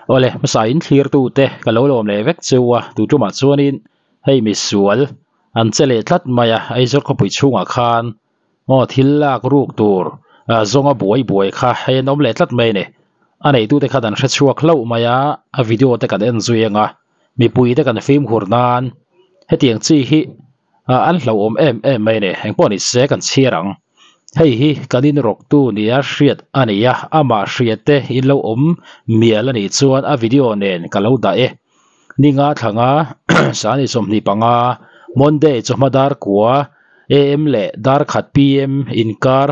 Awle, hmasa in thlir tu te ka lo lawm leh vek cheu a, tu tumah chuanin hei misual an che leh tlat mai a, Aizawl khawpui chhungah khan aw thil lak ruk tur zawnga buai buai kha hei an awm leh tlat mai a ni. A neitute khan an hre chhuak hlauh mai a, a video te kan en zui ang a, mipui te kan fimkhur nan hetiang chi hi an hlauhawm em em mai a ni. Engpawh ni se kan chhiar ang. Hei hi kan inrawktu nia hriat a ni a, amah hria te in lo awm mial a nih chuan a video nen ka lo dah e. Ninga thlanga sani 25 Monday chawhma dar kua AM leh dar khat PM inkar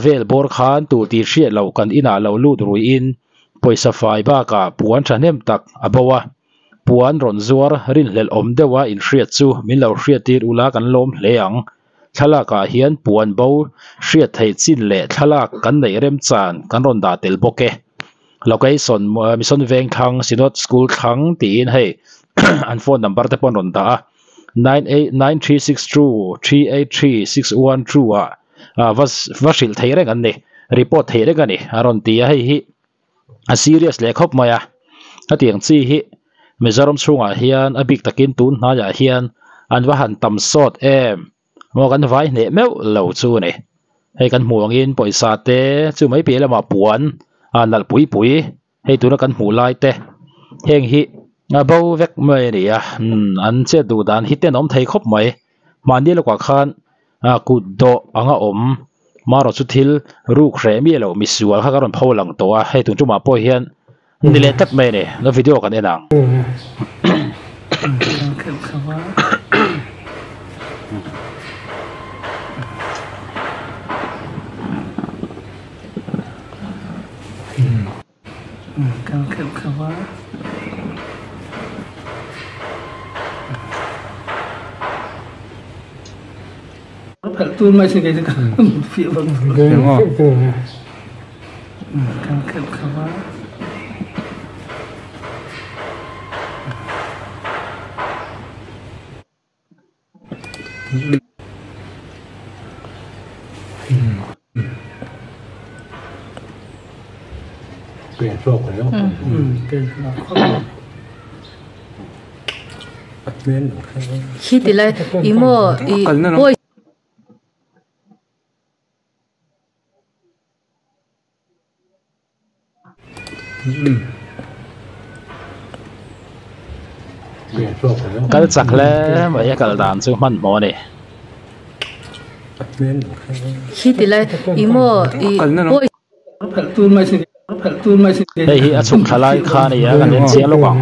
vel bawr khan tur tih hriat loh kan inah lo lut ruiin pawisa fai bakah puan thahnem tak a bo a. Puan rawn zuar rinhlelh awm deuha inhriat chu min lo hriattir ula kan lawm hle ang. Thlalakah hian puan bo hriat theih chin leh thlalak kan neih remchan kan rawn dah tel bawk e. Location, Mission Vengthlang Synod School thlang tiin hei an phone number te pawh an rawn dah a, 989362 383612 ah va va hrilh theih reng an ni, report theih reng a ni a rawn ti a, hei hi a serious leh khawp mai a, hetiang chi hi Mizoram chhungah hian a bik takin tun hnaiah hian an va han tam sawt em maw kan vai hneh meuh lo chu a ni. Hei kan hmuh angin pawisa te chu mai piah lamah puan a nalh pui pui hei tuna kan hmuh lai te heng hi a bo vek mai a ni a an chet duh dan hi tenawm thei khawp mai. Mahni lawkah khan kut dawh anga awm marawh chu thil ruk hreh miah loh misual kha ka rawn pho lang tawh a, hei tun tumah pawh hian ni leh tlat mai a ni, la video kan en ang. Khi ti lai i maw i pawi. Kal chak hle mai a kal dan chu hmanhmawh a ni. Khi ti lai i maw i pawi. Hei hi a chhuk thla lai kha a ni a kan en chiang lawk ang.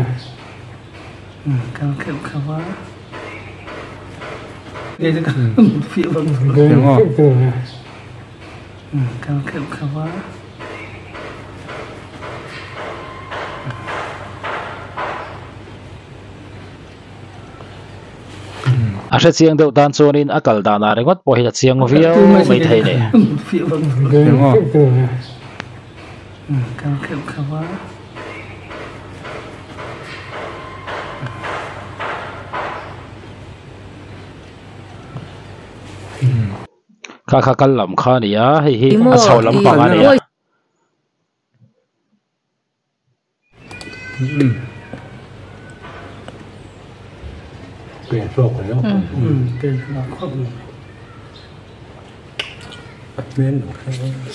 A hre chiang deuh tan chuanin a kal danah ringawt pawh hi a chiang viau mai thei ni. Kha kha kal lam kha a ni a, hei hi a chho lampang a ni a.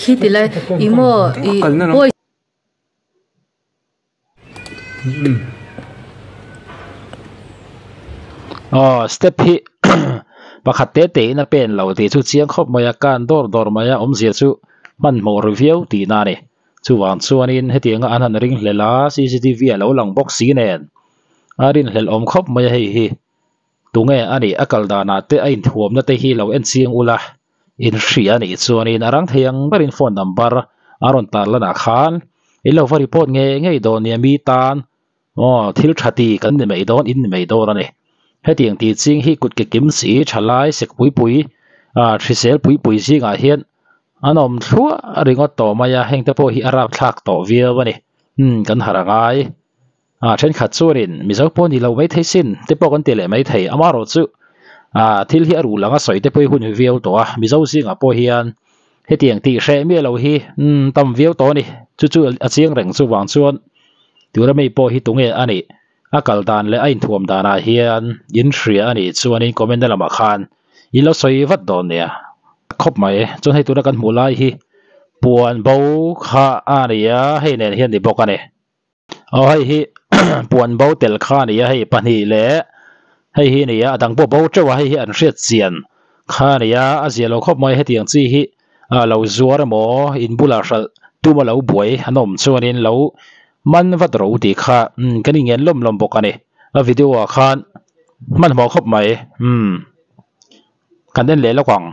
Khi ti lai i maw i pawi. Aw step hi pakhat te te in a pen lo tih chu chiang khawp mai a kan dawr dawr mai a awmzia chu hmanhmawh ri viau tihna a ni chuvang chuanin hetianga an han ring hlel a cctv a lo lang bawk si nen a rinhlelh awm khawp mai a hei hi tunge a nih a kal danah te a inthuamna te hi lo en chiang ula in hria a nih chuanin a rang thei ang berin phone number a rawn tar lanah khan in lo va report ngei ngei dawn nia mi tan aw thil tha ti kan ni mai dawn in ni mai dawn a ni. Hetiang tih ching hi kut ke kim si thalai sek pui pui ah hrisel pui pui zingah hian an awm thluah ringawt tawh mai a heng te pawh hi a rapthlak tawh viau a ni umm kan harh a ngai. Ah thenkhat chuanin Mizo pawh ni lo maithei sin te pawh kan ti leh maithei amaherawh chu ah thil hi a ruh langa sawi te pawh hi hun viau tawh a Mizo zingah pawh hian hetiang tih hreh miah lo hi umm tam viau tawh a ni chu chu a chiang reng chuvang chuan. Tura mi pawh hi tunge a nih? A kal dan leh a inthuam danah hian in hria a nih chuanin comment na lamah khan in lo sawi vat dawn nia. Khawp mai, chuan hei tuna kan hmuh lai hi puan bo kha a ni a, hei nen hian ni bawk a ni. Aw hei hi puan bo tel kha a ni a, hei pahnih leh hei hi a ni a, a dang pawh bo teuh a, hei hi an hriat chian kha a ni a, a zia lo khawp mai hetiang chi hi lo zuar emaw in bulah hralh tum a lo buai an awm chuanin lo man vat ro tih kha kan ingen lawm lawm bawk a ni. A video ah khan hmanhmawh khawp mai umm kan en leh lawk ang.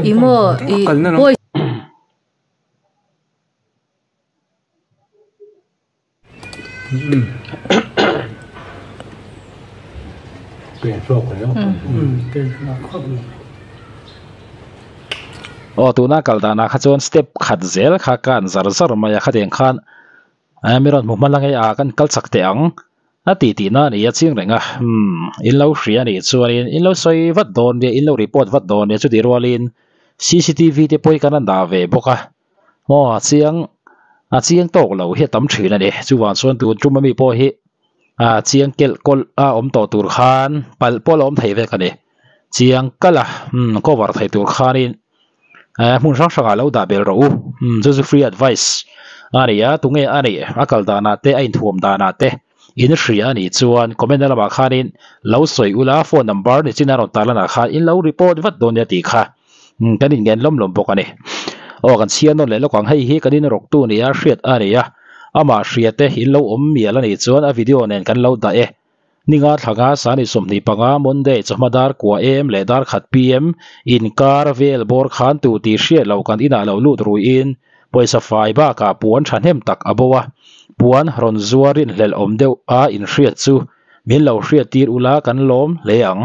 I maw i pawi. Aw tuna kal danah kha chuan step khat zel kha kan zar zar mai a khatiang khan mi rawn hmu hma la ngei a kan kal chak teh ang a tih tih na a ni a chiang reng a umm in lo hria a nih chuanin in lo sawi vat dawn nia in lo report vat dawn nia chutih rualin C_C_T_V te pawh hi kan han dah ve bawk a. Aw a chiang a chiang tawk lo hi a tam thin a ni chuvang chuan tun tum ami pawh hi a chiang kelh kawlh a awm tawh tur khan palh pawh la awm thei vek a ni chiang kalh a umm cover thei tur khanin eh hmun hrang hrangah lo dah bel rawh u umm chu chu free advice a ni a tunge a nih a kal danah te a inthuam danah te in hria a nih chuan comment na lamah khanin lo sawi ula phone number ni chin a rawn tarlan ah khan in lo report vat dawn nia tih kha. Umm kan inngen lawm lawm bawk a ni. Aw kan chhiar nawn leh lawk ang hei hi kan inrawk tu nia hriat a ni a, amah hria te in lo awm mial a nih chuan a video nen kan lo dah e. Ninga thlanga sani 25 Monday chawhma dar kua em leh dar khat PM inkar vel bawr khan tu tih hriat loh kan inah lo lut ruiin pawisa fai bakah puan thahnem tak a bo a, puan rawn zuar rinhlelh awm deuh a inhriat chu Min lo hriat tir ula kan lawm hle ang.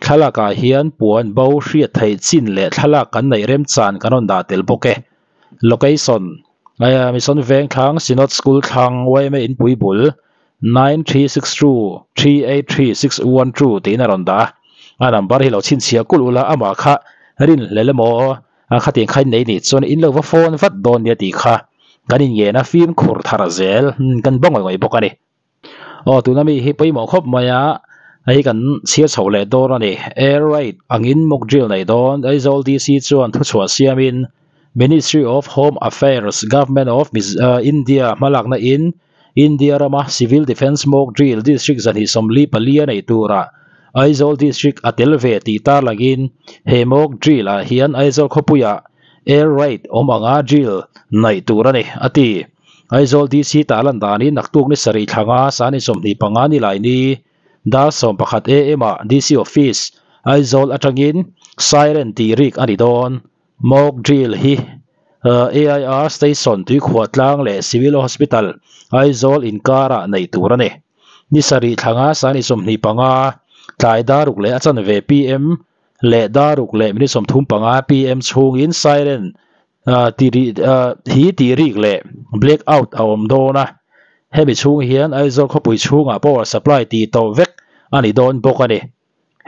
Thlalak ah hian puan bo hriat theih chin leh thlalak kan neih remchan kan rawn dah tel bawk e. Location, Mission Vengthlang Synod School thlang yma inpui bul 9362383612 tiin a rawn dah a. A number hi lo chhinchhiah kulh ula amah kha rinhlel emaw a khatiang kha in nei nih chuan in lo va phone vat dawn nia tih kha kan inngen a fimkhur thar zel kan ba ngawih ngawih bawk a ni. Aw tuna mi hi pawimawh khawp mai a, hei kan chhiar chho leh dawn a ni. Air raid angin mock drill nei dawn Aizawl DC chuan thuchhuah siamin Ministry of Home Affairs, Government of India hmalakna in India rama Civil Defence Mock Drill District 244 a nei turah Aizawl District a tel ve tih tarlangin he mock drill ah hian Aizawl khawpuiah air raid awm anga drill naih tur a ni, a ti. Aizawl DC tah lan danin naktuk ni sarih thlanga sani 25 ni lai ni dar 11 am ah DC Office, Aizawl atangin siren tih rik a ni dawn. Mock drill hi AIR Station Tuikhuah tlang leh Civil Hospital, Aizawl inkarah neih tur a ni. Ni sarih thlanga sani 25 tlai dar ruk leh a chanve pm leh dar ruk leh minute 35 pm chhungin siren Hi tih rik leh black out a awm dawn a, hemi chhung hian Aizawl khawpui chhungah power supply tih tawh vek a ni dawn bawk a ni.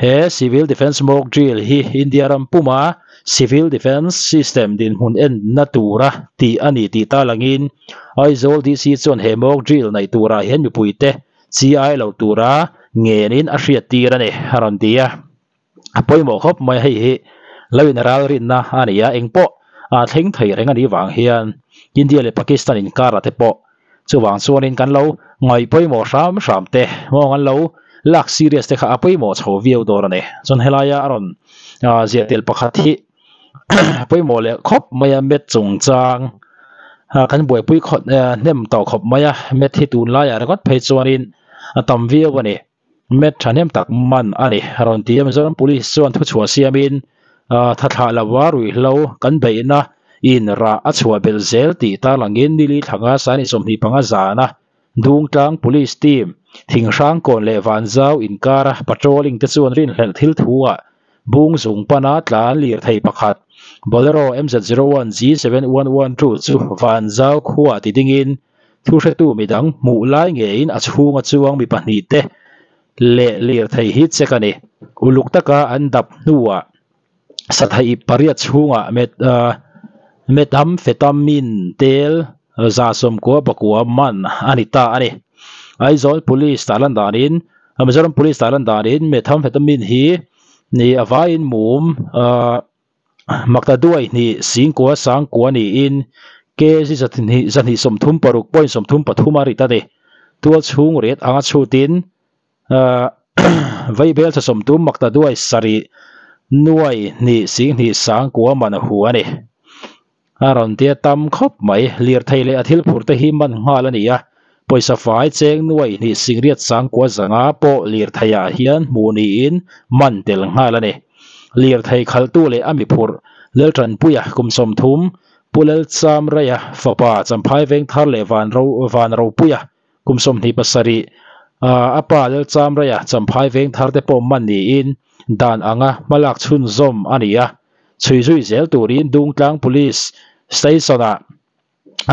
He Civil Defence Mock Drill hi India ram puma Civil Defence System dinhmun enna tura tih a ni tih talangin Aizawl DC chuan he mock drill neih turah hian mipuite chi ai lo tura ngenin a hriattir a ni, a rawn ti a. A pawimawh khawp mai hei hi lo in ral rinna a ni a, engpawh a thleng thei reng a nih vang hian India leh Pakistan inkar ah te pawh chuvang chuanin kan lo ngaih pawimawh hram hram te maw kan lo lak serious te kha a pawimawh chho viau dawn a ni. Chuan helaia a rawn ziah tel pakhat hi pawimawh leh khawp mai a met chungchang kan buaipui khawp hnem tawh khawp mai a, met hi tunlaiah ringawt phei chuanin a tam viau a ni. Met thahnem tak man a ni. A rawn ti a, Mizoram Police chuan thuchhuah siamin thathlah lova ruihhlo kan beihna in rah a chhuah belh zel tih tarlangin nili thlanga sani 25 zana Dungtlang Police Team Thinghrangkawn leh Vanzau inkara patrolling te chuan rinhlelh thil thu-ah Bung zung pana tlan lirthei pakhat Bolero MZ01 G7112 chu Vanzau khuaa ti dingin Thuhretu midang hmuh lai ngeiin a chhunga chuang mi pahnihte leh lirthei hi check a ni. Uluk taka an dap hnuah satha ip pariat chhungah methamphetamine tel 190 pakua man a ni ta a ni. Aizawl Police tarlan danin Mizoram Police tarlan danin methamphetamine hi ni a vaiin mum Maktaduai hnih singkua sangkua niin kg 236.33 a rit a ni. Tual chhung riat anga chhutin Vaibel tha 30 Maktaduai sarih nuai hnih singhnih sangkua man a hu a ni. A rawn tia tam khawp mai. Lirthei leh a thil phurh te hi man nghal a ni a, pawisa fai cheng nuai hnih singriat sangkua zanga pawh lirthei ah hian hmuh niin man tel nghal a ni. Lirthei khaltu leh a mi phurh Leltanpuia kum 30, Pu Lalchamraia fapa Champhai Vengthar leh Vanropuia kum 27, a pa Lalchamraia Champhai Vengthar te pawh man niin dan anga hmalak chhunzawm a ni a. Chhui zui zel turin Dungtlang Police Station-ah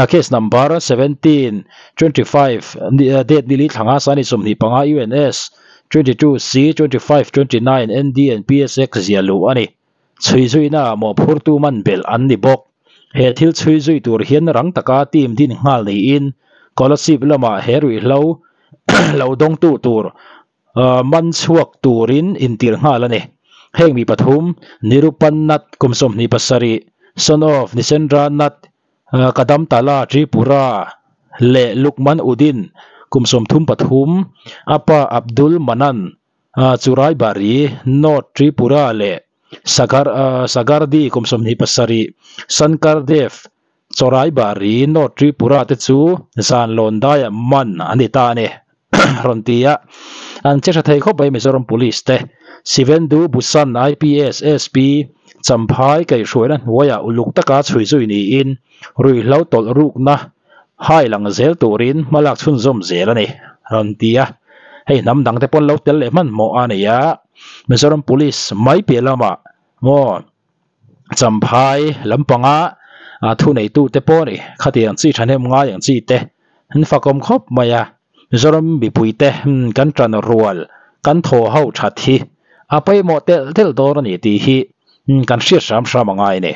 case number 1725 date nili thlanga sani 25 UNS 22 C 25 29 ND and PSX zia luh a ni. Chhui zuina mawhphurtu man belh an ni bawk. He thil chhui zui tur hian rang taka team din nghal niin Kolasib lamah he ruihhlo lo dawngtu tur man chhuak turin intir nghal a ni. Heng mi pathum, Nirupan Nath kum 27, son of Nisendra Nath, Kadamtala, Tripura leh Lukman Udin kum 33, a pa Abdul Manan, Churaibari, North Tripura leh Sagar Sagardi kum 27, Sankardev, Churaibari, North Tripura te chu zan lawn daiah man an ni ta a ni. Rawn ti a, an che tha thei khawp mai Mizoram Police te. Sivendu Bhushan IPS SP Champhai kaihhruaina hnuaiah uluk taka chhui zui niin ruihhlo tawlh rukna hai lang zel turin hmalak chhunzawm zel a ni. Rawn ti a, hei hnam dang te pawn lo tel leh hmanhmawh a ni a, Mizoram Police mai piah lamah maw Champhai lampanga thuneitute pawh a ni. Khatiang chi thahnem ngai ang chi te an fakawm khawp mai a. Mizoram mipuite kan tan rual kan thaw ho that hi a pawimawh telh telh dawn a ni tih hi kan hriat hram hram a ngai a ni.